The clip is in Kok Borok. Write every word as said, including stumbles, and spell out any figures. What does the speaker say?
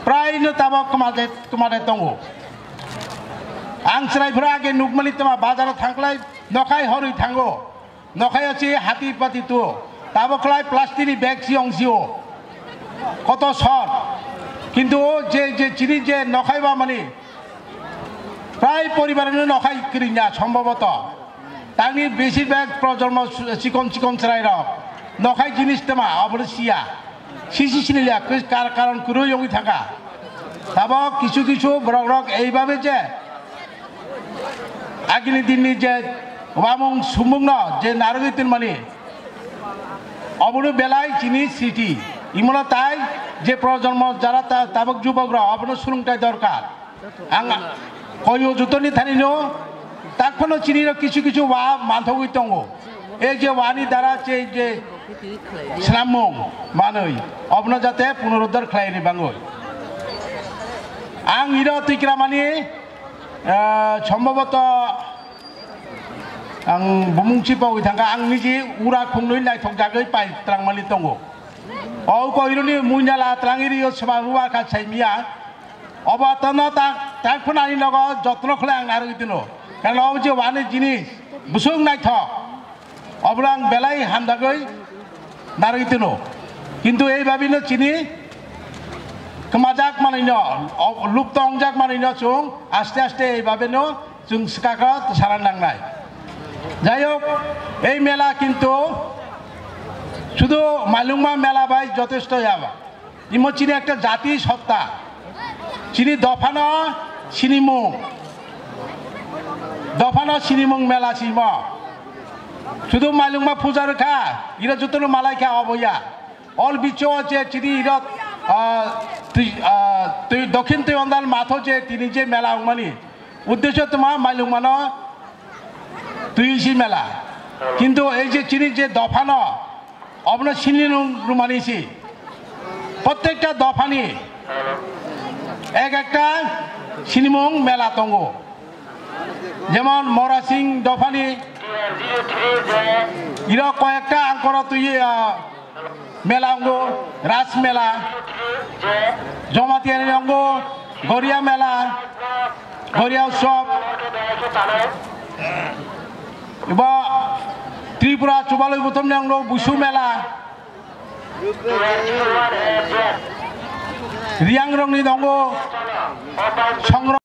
Prai no tabok kwmade, kwmade tongo. Ang chwrai phuru age nukmani tama bazaro thangklai nokhai horwi thango. Nokhai ochi hati pati tuo. Tabok khlai plastic ni bag si ong sio. Koto sor. Kintu o je, je chini je nokhai ba mani prai poribar no nokhai kirinya sombhoboto. Tangni besir bag projormo su-, chikon chikon chwrai rok nokhai jinis tema obono siya. Sisi siniliya kar-, karon kwrwi yongwi thangkha. Tabok kisu kisu borok rok eibabe je agini dinni je wamung sumungno je narwgwi tonmani obono belai chini sriti. Imono tai je projormo jara ta-, tabok jubok rok obono sulungtai dorkar. Ang koyo jotoni thanino takphano chinino kisu kisu wa manthogwi tongo. Ei je wani dara je, je swnamung manwi obono jate punoruddhar khlaini bangwi. Ang iro twikramani, eh, sombhoboto ang bumung chipogwi thangkha, ang niji ura khungnwi naithok jagwi pai twlangmani tongo. O koironi muinala twlangwi rio swba ruwa kha saimiya. Obo tono tak, tak phunani nogo jotno khlai ang narwgwi tino. Karon obo je wani jinis, bwswk naithok. Obo ang belai hamjagwi narwgwi tino. Kintu ei babino chini kwmajak manwino, o, lupto wngjak manwino chwng aste aste ei babino chwng swkakha sana nangnai. Jai hok, ei mela kintu sudhu Mailungma mela bai jotesto ya ba. Imo chini ekta jati sotta. Chini dophano sinimung. Dophano sinimung mela simo. Sudhu Mailungma puja rwkha, iro jotono malai kha obo ya. Ol bicho je chini iro, ah, twi, ah, twi, Dokhin Twi Ondal matho je tini je mela wngmani. Uddesho tma Mailungmano twi si mela. Kintu ei je chini je dophano, obono sinimung rwmani si. Prottekta dophani ek ekta sinimung mela tongo. Jemon Morasing dophani, iro koyekta angkoro twi, ah, mela wngo, Ras mela, Jomatiani wngo, Goria mela, Goria Utsav, ibo Tripura Chubalui Buthumni wngo Busu mela, Riang rokni wngo Songro